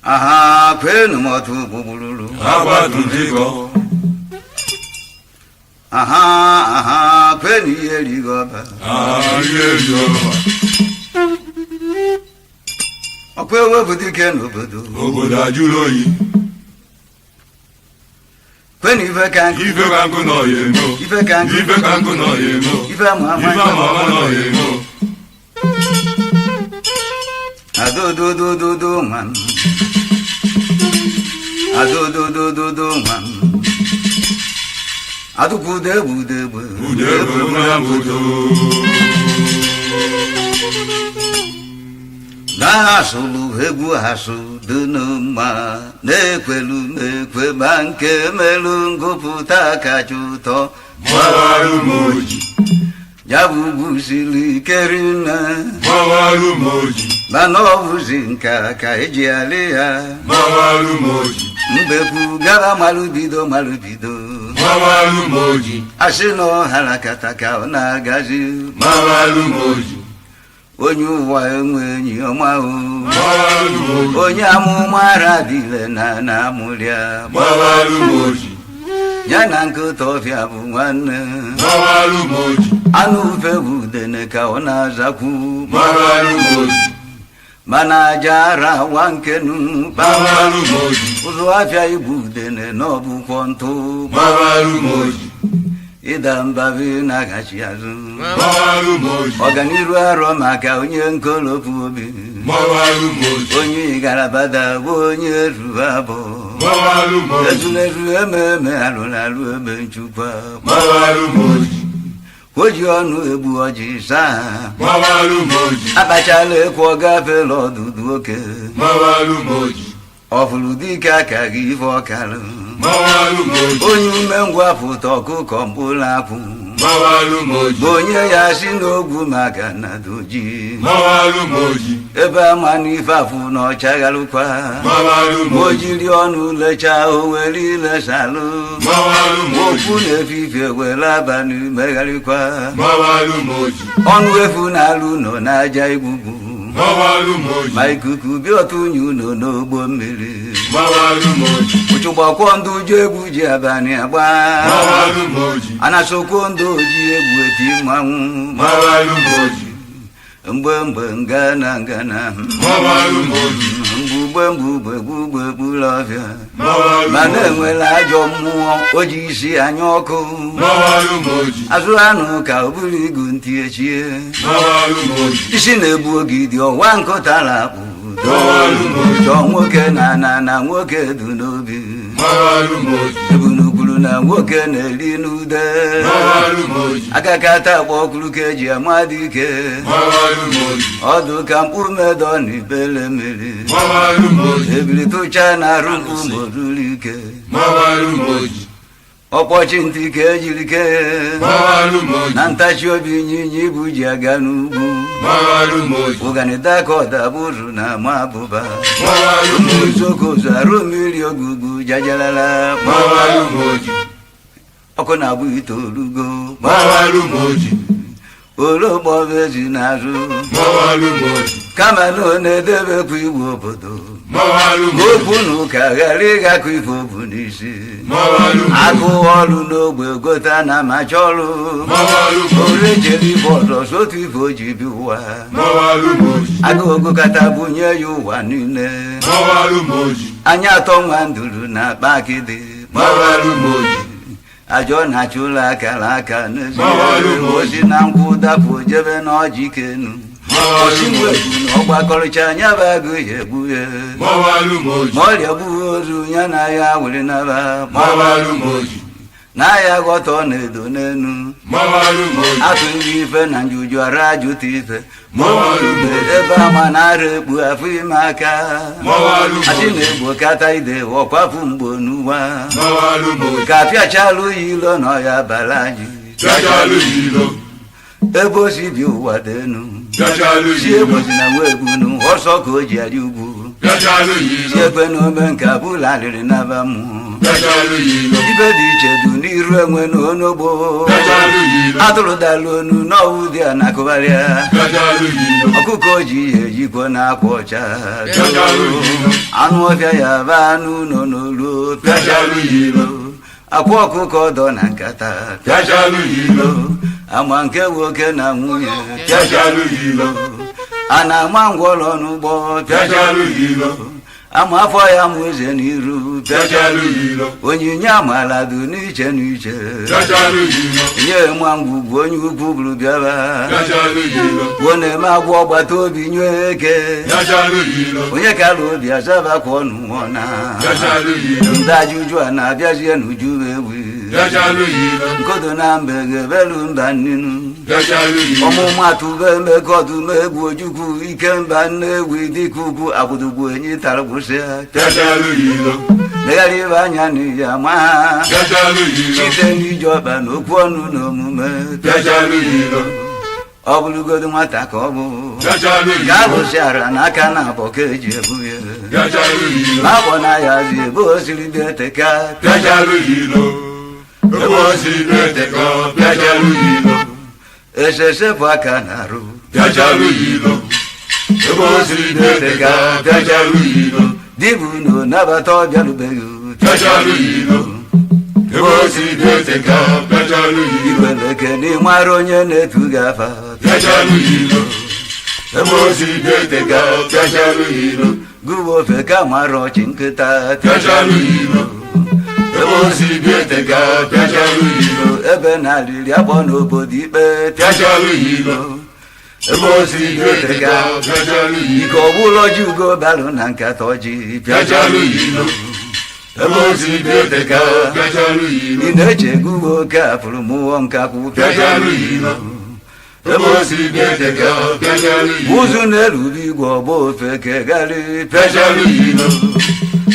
Aha kwenu motu bubululu. Agbatundiko. Aha aha kwenu yeligoba. Aha yeligoba. Ọkwa ewepụta ike n'obodo. Obodo ajụrụ oyi. Kwenu ife ka nkụ. Ife ka nkụ nọ ya emo. Ife ka nkụ. Ife ka nkụ nọ ya emo. Ife ama ama. Ife ama ama nọ ya emo. Adododododo nwa m. Adododododo nwa m. Adụkwude egbude egbe. Ude egbe nwa mbodo. Na-asụlụ egwu asụ dị mma na-ekwelu m ekwe ma nke melụ ngụpụta kacha ụtọ. Gbawarụ m oji. Ya bụ ugwu siri ike rinne. Gbawarụ m oji. Mana ọ bụzi nka ka eji alị ya. Gbawarụ m oji. Mbekwu gara malụbido malụbido. Gbawarụ m oji. Asị na ọharakata ka ọ na-agazi. Gbawarụ m oji. Onye ụwa enwe enyi ọma o. Gbawarụ m oji. Onye amụma ara dịle na na-amụrịa. Gbawarụ m oji. Ya na nkịta ọfịa bụ nwanne. Gbawarụ m oji. Anụ ufe bụ udene ka ọ na-azakwu. Gbawarụ m oji. Mana aja ara wa nkenu. Gbawarụ m oji. Ụzụ afịa igbu udene na ọbụkwọ ntụ. Gbawarụ m oji. Ịda mbabi na-agachi azụ. Gbawarụ m oji. Ọganiru arọ maka onye nkolopu obi. Gbawarụ m oji. Onye garabada bụ onye ruru abụọ. Gbawarụ m oji. Ezulezu ememe alụrụ alụ eme nchukwa. Gbawarụ m oji. O ji ọnụ egbu ọjị saa. Gbawarụ m oji. Akpachala ekwu ọ gafela ọdụdụ oke. Gbawarụ m oji. Ọfụrụ dike aka gị ife ọkalụ. Gbawarụ m oji. Onye umengwụ apụta ọkụkọ mkpụrụ akwụ. Gbawarụ m oji. Bụ onye ya si n'ogwu maka na doji. Gbawarụ m oji. Ebe ama n'ife afụ na ọchagharụkwa. Gbawarụ m O oji. jiri ọnụ lechaa o were ilesalụ. Gbawarụ m oji. Okwu na-efifie were abalị megharịkwa. Gbawarụ m oji. Ọnụ efu na-alụ nọ n'aja igwugwu. Gbawarụ m oji. Ma ikuku bịa ọtụnye ụlọ n'ogbo mmiri. Gbawarụ m oji. Ụchụgbakwọ ndị ụjọ egwu ji abalị agba. Gbawarụ m oji. Anasokwo ndị oji egwu eti mmanwụ. Gbawarụ m oji. Mgbe mgbe ngana ngana. Gbawarụ m oji. Mgbugbe mgbugbe gbugbe gburu ọfịa. Gbawarụ m Mana oji. enwela ajọ mmụọ o ji isi anya ọkụ. Gbawarụ m oji. Azụ anụ ka o buru igu ntị echie. Gbawarụ m oji. Isi na-egbu ogidi ọwa nkụtara akpụ. Gbawarụ m oji. Chọọ nwoke na na na nwoke du n'obi. Gbawarụ m oji. Ebunukwuru na nwoke na-eri n'ude. Gbawarụ m oji. Akakata akpọ ọkụrụ ka eji ama dike. Gbawarụ m oji. Ọdụ ka mkpụrụ medọ na ibele mmiri. Gbawarụ m oji. Ebili tụcha na arụ mkpụ mgboruru ike. Gbawarụ m oji. Ọkpọchi ntị ka ejiri kee. Gbawarụ m oji. Na ntachi obi ịnyịnya ibu ji aga n'ugwu. Gbawarụ m oji. Ụganida ka ọdabụrụ na ama abụba. Gbawarụ m oji. Nzokozu arụ mmiri ogugu jajalala. Gbawarụ m oji. Ọkụ na-agbụ itoolugo. Gbawarụ m oji. Olokpọbezi n'azụ. Gbawarụ m oji. Kama na ọ na-edebekwa igwe obodo. Gbawarụ m oji. Okwu na ụka ghara ịgakọ ife obu n'isi. Gbawarụ m oji. Agụ ọrụ n'ogbe gota na macha ọrụ. Gbawarụ m oji. Ore jere ife ọzọ sotu ife o ji bi ụwa. Gbawarụ m oji. Agụụ kata bunye ya ụwa niile. Gbawarụ m oji. Anya atọ nwa nduru na akpa akịdị. Gbawarụ m oji. Ajọ na-achụ ụlọ akara aka n'ezie. Gbawarụ m oji. Osi na nkwụ dapụ jebe n'ọjị kenu. Gbawarụ Osi m oji. nwegwu na ọgbakọrịcha anya bụ agụ ya egbu ya. Gbawarụ m oji. Ma ọrịa gbuo ozu ya na ya were naba. Gbawarụ m oji. Na ya ghọta ọ na-edo n'enu. Gbawarụ m oji. Atụghị ife na njuju ara ajụta ife. Gbawarụ m oji. Ebe ama na-ara ekpu afọ ime aka. Gbawarụ m Asị oji. na-egbo kata ide ọkwapụ mgbo n'ụwa. Gbawarụ m oji. Ka apịachalụ ya ilo na ọya bara anyị. Bịachalụ ya ilo. Ebe o si bi ụwa dị enu. Bịachalụ ya Si ilo. egbozi na nwa egbunu ọsọ ka o ji arị ugwu. Bịachalụ ya Si ilo. ekwe na ome nke abụla arịrị naba mmụọ. Bịachalụ ilo. Ibe dị iche du n'iru enwe na onogbo. Bịachalụ ilo. Atụrụ dalụ onu n'ọwụ dị a na-akụgharịa. Bịachalụ ilo. Ọkụkọ ji ihe ejikwa na akwa ọcha. Bịachalụ ilo. Anụ ọfịa ya ba anụ nọ n'olu. Bịachalụ ilo. Akwa ọkụkọ dọ na nkata. Bịachalụ ilo. Ama nke nwoke na nwunye. Bịachalụ ilo. A na-ama ngwọrọ n'ụgbọ. Bịachalụ ilo. Ama afọ ya mụ eze n'iru. Bịachalụ ilo. Onyinye amala dị n'iche n'iche. Bịachalụ ilo. Nye nwa ngwugwu onye ukwu bụrụ bịaba. Bịachalụ ilo. Gwuo na-eme agwọ ọgbata obi nye eke. Bịachalụ ilo. Onye kara obi azabakwa ọnụ nwụọna. Bịachalụ ilo. Ndị ajụjụ a na-abịazie n'uju ewu. Bịachalụ ilo. Nkodo na mbe ga-ebelu mba nnenu. Bịachalụ ilo. Ọmụmatụ be emeka ọdụm egwu ojukwu ike mba nne egwu dịka ugwu agbụdogbu enyi tara gwụsịa. Bịachalụ ilo. Legharị ibe anya n'iyi ama ha. Bịachalụ ilo. Site n'iji ọkpa na okwu ọnụ na omume. Bịachalụ ilo. Ọ bụrụgodu nwata ka ọ bụ. Bịachalụ Ka ilo. alụsịara n'aka na abọ ka eji ebu ya. Bịachalụ ilo. Ma akpọ na ya zi ebe o siri dị eteka. Bịachalụ ilo. Ebe o siri na-eteka, bịachalụ ilo. Esesepụ aka na-arụ. Bịachalụ ilo. Ebe o siri na-eteka, bịachalụ ilo. Dibụ na nabata ọbịarubeghị. Bịachalụ ilo. Ebe o siri na-eteka, bịachalụ ilo. Ikweleke n'ịmara onye na-etu gị afa. Bịachalụ ilo. Ebe o siri na-eteka, bịachalụ ilo. Gụwa ofe ka mara ọchị nkịta. Bịachalụ ilo. Ebe o siri na-eteka, bịachalụ ilo. Ebe na-alịrị akpọ n'obodo ikpe. Bịachalụ ilo. Ebe o siri na-eteka, bịachalụ ilo. Ike ọbụla ọjị ugo balụ na nkata ọjị. Bịachalụ ilo. Ebe o siri na-eteka, bịachalụ ilo. Ị na-eche gụwa oke afụrụ mụọ nkakwụ. Bịachalụ ilo. Ebe o siri na-eteka, bịachalụ ilo. Ụzụ na-erube igwe ọgba ofe kegarị. Bịachalụ ilo.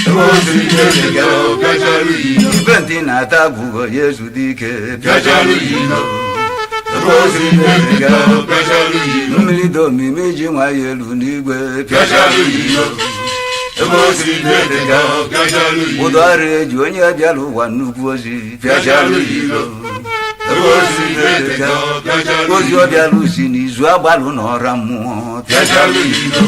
Ebe o siri na-eteka, bịachalụ ilo. Ibe ntị na-ata agwụgọ ya ezu dị ike. Bịachalụ ilo. Ebe o siri na-eteka, bịachalụ ilo. Mmiri dị omimi ji nwayọ elu n'igwe. Bịachalụ ilo. Ebe o siri na-eteka, bịachalụ ilo. Ụdọ ọrụ eji onye bịara ụwa nnukwu ozi. Bịachalụ ilo. Ebe o siri na-eteka, bịachalụ Ozi ilo. ọ bịara usi n'izu agbalụ na ọra mmụọ. Bịachalụ ilo.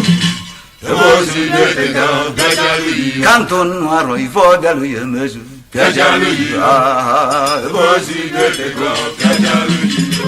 Ebe o siri na-eteka, bịachalụ ilo. Ka ntụ nnụ arọ ife ọ bịalụ ya emezu. Bịachalụ ilo. Ah, Ebe o siri na-eteka, bịachalụ ilo.